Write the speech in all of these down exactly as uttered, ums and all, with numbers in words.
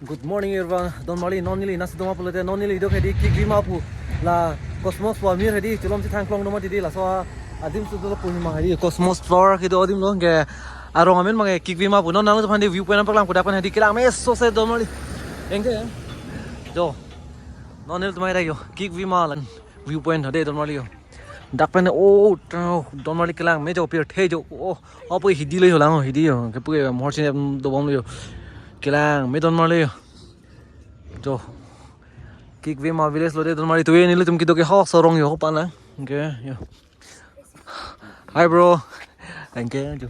Good morning, everyone. Don marli, non neli nasi doma pulote, non neli do hedi Kikvima pu la Cosmos pu amir hedi chulom si thang klong doma titi laso adim su dolo pu ma hedi Cosmos Flower kedo adim lo ke arong amen ma ke Kikvima pu non nang aphan di view point paklang pu dak pen hedi kelang meso se don marli. Anke jo non neli tum hedi yo Kikvima la view point hedi don marli yo. Dak pen o ta don marli kelang me jo pirthe jo o apo hidi lo yo lang hidi yo ke pu ke mohor sini dobom lo yo kelang me don marli yo. Jo Kikvima village lo de don marli tu neli tum kedo ke hok sorong yo pana ke yo. Hi bro. Thank you jo.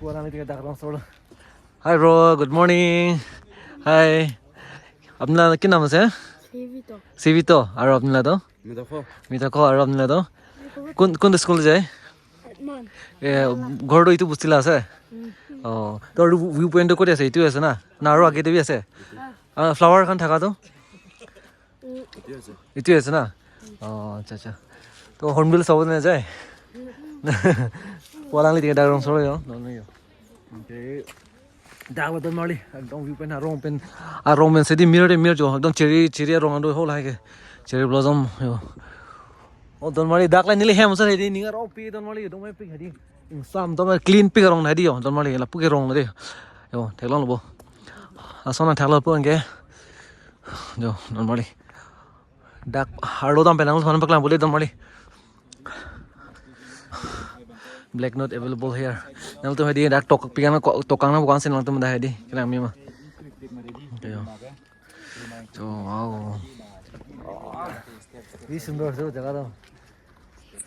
Puan ang tinggal dak rong solo. Hi bro, good morning. Hi. আপনার কি নাম আছে? শিবিত। শিবিত। আৰু আপোনাৰ তো? মিতাখ। মিতাখ। আৰু আপোনাৰ তো? কোন কোন স্কুল যায়? আদমান। এ, ঘৰটো এইটো বস্তিলা আছে? উম। অ, তোৰ ভিউ পইণ্টটো ক'ত আছে? এইটো আছে না? না আৰু আগেদি আছে? আ, ফ্লাৱাৰ এখন থাকাটো? উম। এইটো আছে না? অ, আচ্ছা আচ্ছা। তো হৰ্ণবিল চাব নাযায়? পলাংলি টিকেট ডাঙৰ চলে ন? নহয়। Dak lo don marli, ekdom view pen arong pen, arong pen sedi mir de mir jo, ekdom cherry, cherry arong ando ho lahai ke, cherry blossom yo. O don marli dak la neli hem sa hedi ning arong pi don marli, dong mai pi hedi. Sam don marli clean pi arong hedi yo, don marli lapu ke rong de. Yo, theklong lo bo. Asona theklo po anke. Jo, don marli. Dak arlo dam pen nangtum aphan paklang pule don marli. Black not available here. Nangtum hedi dak tok pikan ko tokang na bukan sin nangtum dah hedi. Kelang me ma. Ayo. Jo, wow. Hi sundor se jaga to.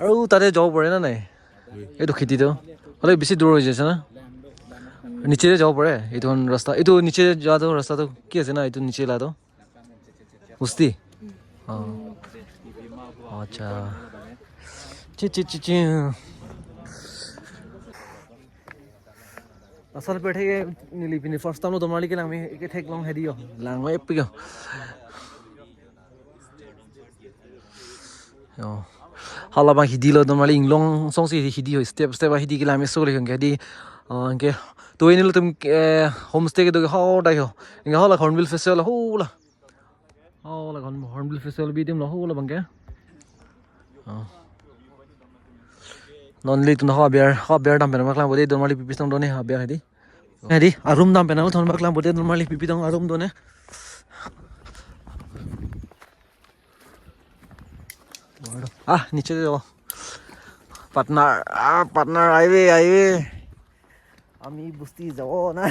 আৰু তাতে যাব পাৰে না নাই? এইটো খেতিটো হ'লে বেছি দূৰ হৈ যাইছে না? নিচেৰে যাব পাৰে এইটো ৰাস্তা, এইটো নিচেৰে যোৱাটো ৰাস্তাটো কি আছে না? এইটো নিচে লাটো বস্তি। অ। আচ্ছা। চি, চি, চি, চি। Asal perthe ke neli pini first time lo don marli kelang me ke theklong hedi yo. Lang me pi yo. Yo. Hala bang hidi lo don marli inglong song si hidi yo, step step hidi kelang me so le ke hedi. Ah, ke to ini lo tum, eh, homestay kedo ke ho dai ho. Inga hala Hornbill Festival ho la. Oh, la kon Hornbill Festival bi adim lo ho la bang ke. Oh. Non neli tum ho aber, ho aber dam pen paklang pute don marli pipi tong done aber hedi. Hedi, arum dam pen nangtum paklang pute don marli pipi tong arum done. Ah, niche jo. Partner, ah, partner, aive, aive. আমি বস্তি যাব না।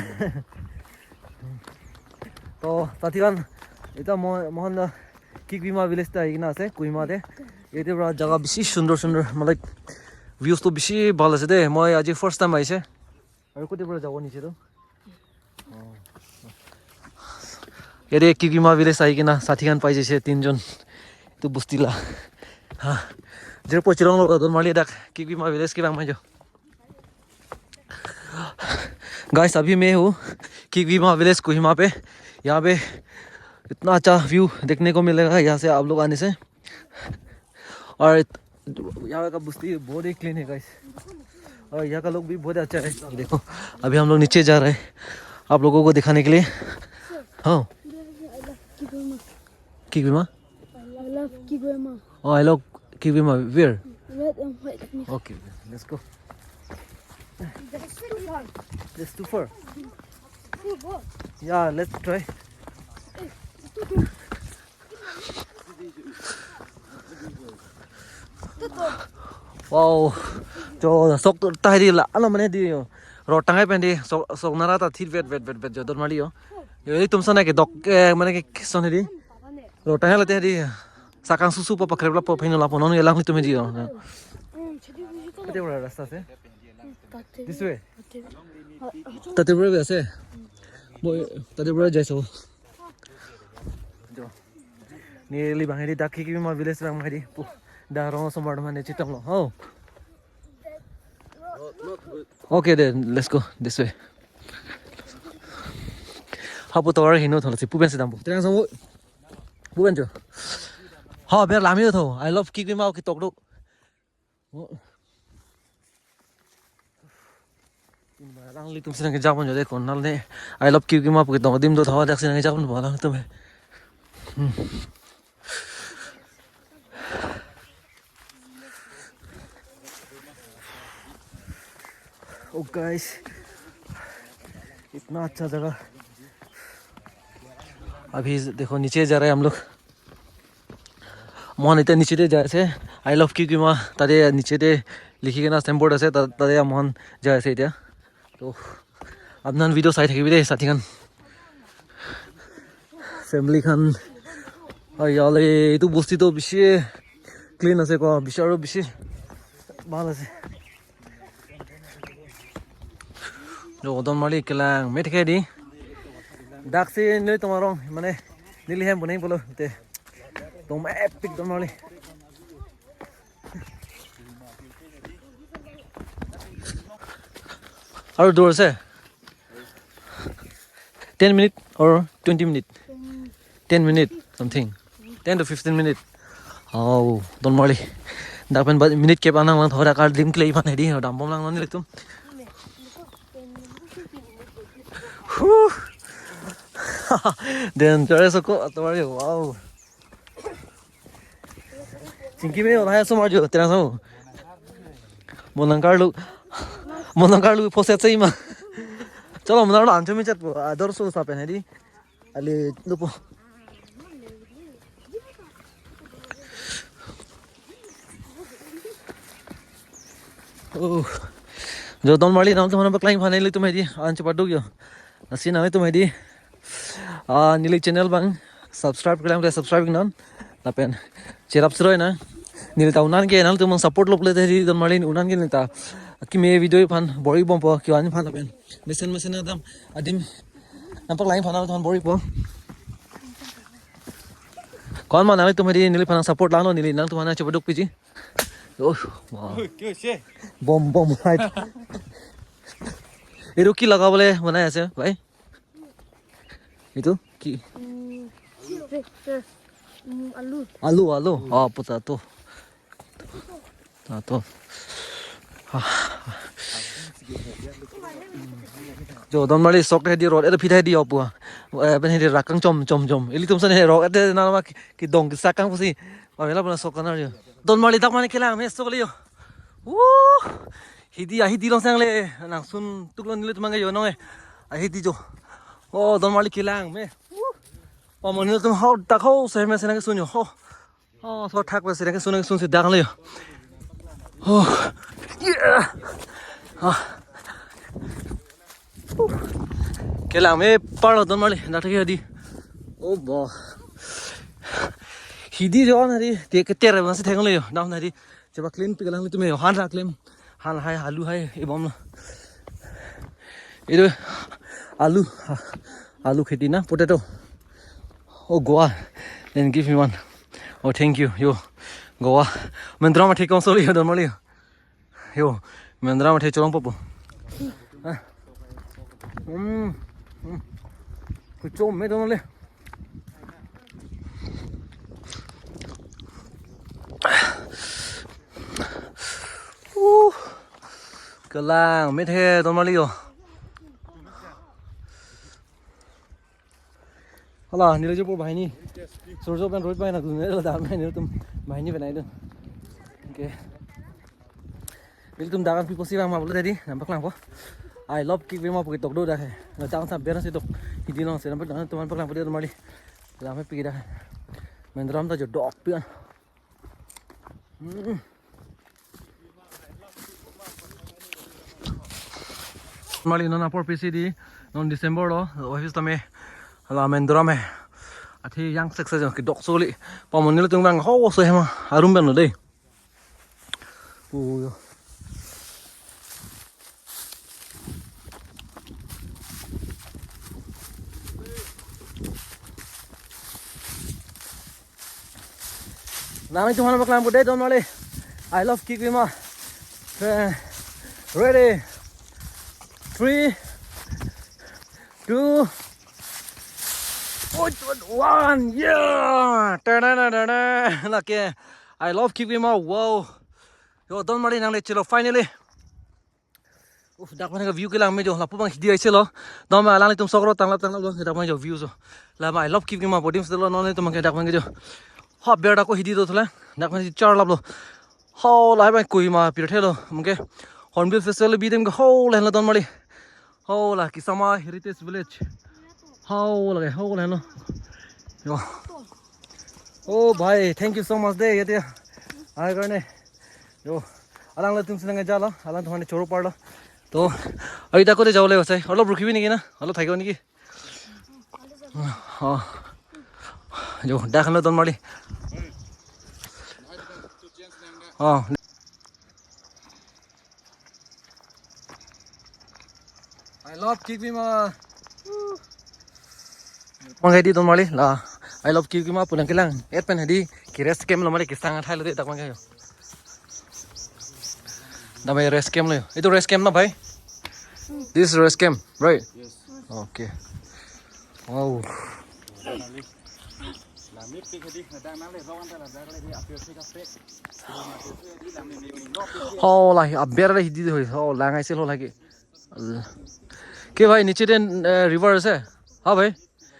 তো, সাথীহান, এতিয়া মই, মই Kikvima village তে আহি কিনে আছে, কুহিমাতে। ইয়াতে পৰা জাগা বেছি সুন্দৰ সুন্দৰ, মানে, views টো বেছি ভাল আছে দেই। মই আজি first time আহিছে। আৰু কোটি পৰা যাব নিচে তো? অ। ইয়াতে Kikvima village আহি কিনে সাথীহান পাই যাইছে তিনজন। এইটো বস্তিলা। হা। Jere po chirong lo don marli dak Kikvima village kevang mai jo। Guys, अभी मैं हूँ Kikvima village कोहिमा पे। यहाँ पे इतना अच्छा view देखने को मिलेगा यहाँ से आप लोग आने से। और इत-, यहाँ का बस्ती बहुत ही clean है guys, और यहाँ का लोग भी बहुत अच्छा है। ये देखो, अभी हम लोग नीचे जा रहे हैं आप लोगों को दिखाने के लिए। हाँ। Kikvima? I love Kikvima. Oh, I love Kikvima. Where? Red and white. Okay, let's go. That's too far. That's too far. Too far. Yeah, let's try. Wow. Jo, sok tu tahai di la, ano mane di yo. Rotang hai pen di, sok, sok nara ta thit vet, vet, vet, vet, jo, don marli yo. Yo, ini tum sana ke dok, eh, mane ke son hai di. Rotang hai late di. Sakang susu pa pakrep la pa pheno la ponon ye lang litum di yo. Kati bora rasta se? This way. Tate bora bhi ase. Boi, tate bora jai so. Jo. Neli bang hedi dak Kikvima village bang hedi. Pu. Da rong sombar mane chitong lo. Ho. Okay then, let's go this way. Hapu tower hino thola si puben sedam bu. Terang samu. Puben jo. Ha, ber lami tho. I love Kikvima ki tok dok. Oh. Alanglitum si nangkejapon jo de, konat ne I love Kiu Kima pu ketong adim do thawa, dak si nangkejapon bo alanglitum he. Hmm. Oh guys, इतना अच्छा जगह। अभी देखो, नीचे जा रहे हैं हम लोग। Mohan etiya niche te jai ase, I love Kiu Kima, tate niche te likhi kena signboard ase, ta-, tate mohan jai ase etiya. To, apnan video sai thakibi de, sathi khan. Family khan. Ai yale, etu bosti to bishi clean ase ko, bishi aro bishi bhal ase. Jo, Donmarli kelang methek hedi. Dak si nelitum arong, mane, neli hem bonai pulo te. Ekdom epic Donmarli. Aru dur ase? Ten minute or twenty minute? Ten minute something. Ten to fifteen minute. Oh, Donmarli. Dak pen ba minute kep anang lang thora kar dim klei pan hedi, dambom lang non nelitum. Huh. Dangerous ko, Donmarli, wow. Chingki me ola hai somar jo, tena so. Monang karlu. Monang karlu phoset sei ma. Chalo, monang karlu ancho me chat po. Ador so sa pen hedi. Ali lupo. Oh. Jo, Donmarli, nangtum aphan paklang phan nelitum hedi. Ancho paduk jo. Lasi nangtum hedi. Ah, neli channel abang subscribe kelang ke subscribe non. Lapen cherap seroi na. Neli ta unan ke nangtum support lok le hedi, Donmarli unan ke neli ta. Keme video aphan bor-i bompo, kiwan aphan lapen mesen mesen adam adim nangpaklang phan nangtum bor-ipo. Konat ma nangtum hedi neliphan support langlo, neli nangtum aphan ancho paduk piji. Oh, wow. Bom, bom, right. Itu ki lagabole banai ase, bhai? Itu ki? Hmm, hmm, alu. Alu, alu. Oh, potato. Potato. Ah. Jo, Donmarli sok hedi, rot et aphi hedi opu. Eh, pen hedi rak kangchom chom chom. Ilitum san he rot et nang ma ki, kedong kesak kang pusi. Pamela puna sok kanar jo. Donmarli dak mane kelang me sok le jo. Wuh. Hedi, ahedi long sang le. Nangsun tuk long nelitum angke jo nong e. Ahedi jo. Oh, Donmarli kelang me. Wuh. Oh, mo nelitum hau dak hau se me se nangkesun jo. Oh. Oh, so thak pe se nangkesun nangkesun si dak le jo. Oh. Yeah. Ah. Kelang me parlo Donmarli, dak thek hedi. Oh bo. Hedi jo nari, te keter ma si thek le jo, dam nari. Cheba clean pi kelang le tum jo, han ra clean. Han hai, alu hai, ibom lo. Itu alu, alu kheti na, potato. Oh, Goa. Then give me one. Oh, thank you. Jo, Goa. Mendra ma thek kong soli jo, Donmarli. Jo, Mendra ma thek cholong popo. Ah. Hmm. Hmm. Kuchom me Donmarli. Uh. Kelang methek Donmarli jo. Hala, neli jo po banghini. Surjo pen Rohit banghini dun, neli dak banghini tum banghini penai dun. Okay. Nelitum dak an pi pusi bang ma pulo tadi, nangpaklangpo. I love Kiu Kima pu ketok do dak he. Nang tang sam ber si tok. Hedi long se nangpaklangpo dei Donmarli. Lang me pi dak he. Mendra ta jo dokpik an. Hmm. Donmarli non apor pisi di, non December lo, office tame, la Mendra me. Athe yang sek se jo kedok soli. Pamon nelitum bang ho so hema, arum ben lo dei. Oh, jo. Nangtum aphan paklangpo dei Donmarli. I love Kiu Kima. Eh, ready. Three, two, one. Yeah. Ta-da-da-da-da. Lake. I love Kiu Kima. Wow. Jo, Donmarli nangle chelo finally. Uf, dak mane ka view kelang me jo, lapu bang hidi aise lo. Dam alanglitum sokro tanglap tanglap lo, dak mane jo view so. Lama I love Kiphima bodim se lo, non tum ke dak mane jo. Ha, ber dak ko hidi do thula. Dak mane char lap lo. Ho, lahai bang Kohima pirthe lo. Mungke Hornbill Festival bi dem ke ho, lahen lo don mali. Ho la Kisama Heritage Village. Ho la ke, ho lahen lo. Jo. Oh bhai, thank you so much de, yate. Ai karne. Jo. Alanglitum sinang jalo, alangtum hane choro parlo. To, ai dak ko de jao le basai. Olop rukhibi niki na? Olop thakio niki? Oh. Jo, dak hano don mali. Oh. I love Kiphima. Mang hedi don mali la. I love Kiphima pulang kelang. Et pen hedi ki rest camp lo mali, kisang athai lo de dak mang kayo. Damai rest camp lo. Itu rest camp na, bhai? This is rest camp, right? Yes. Okay. Wow. Ho la, aber la hidi hoi. Ho la ngai sel ho lagi. Ke bhai, niche de, eh, river ase? Ha bhai?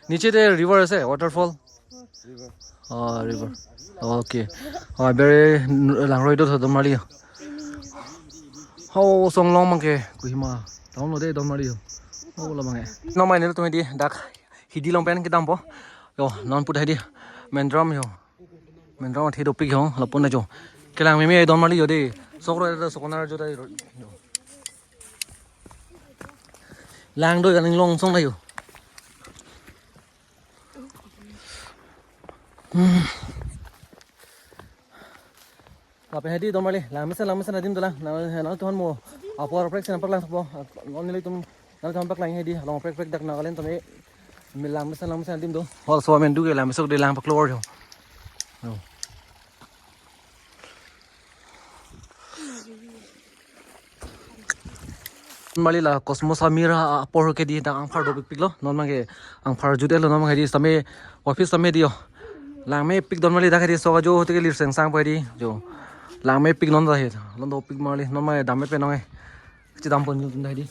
Niche de river ase, waterfall? River. Oh, river. Okay. Oh, aber langroi do tho don mali. Ho, songlong mang ke Kohima town lo de don mali. Ho, la mang e. Non mane tum hedi dak hidi along pen kedampo. Jo, non put hedi. Main drum jo. Main drum athe dopik jo, lapu na jo. Kelang meme don mali jo de. Sokro da sokonar jo da jo. Lang do, aning long song na jo. Hmm. Lapen hedi don mali, lang mesen, lang mesen adim dolang. Lang, lang tuhan mo. Apor prek sen paklang thakpo. Non nelitum, nelitum paklang hedi. Along prek prek dak Nagaland tame. Mi lang mesen, lang mesen adim do. Hol so amen du ke lang mesok de lang paklor jo. Jo. Mali la Cosmos Amira apor ke di dak angphar dopikpik lo. Non mang ke angphar jut-et lo, non mang ke di sitame office sitame di jo. Lang mepik don mali dak ke di sok ajo hote ke lir sengsang po di jo. Lang mepik non da he. Lon dopik mali, non mang ke dam me penong e. Chedam pon jun da di.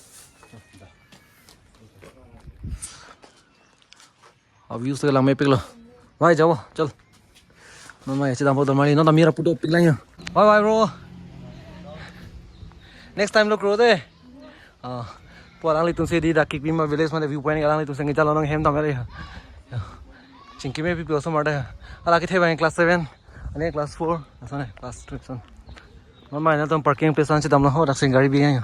Views ke lang mepik lo. Bhai, jao, chal. Non mai, chedampo don mali, non Amira pu dopik lang jo. Bye bye, bro. Next time lo kro de. Ah, pu alanglitum si di dak Kiphima village mane view point alanglitum si ngi jalo nang hem dam kali. Chingki mepik pi osomar de. Ala kethe bang class seven, ane class four, asone class two son. Non mai nelitum parking place an chedam lo ho, dak si gari bi jo.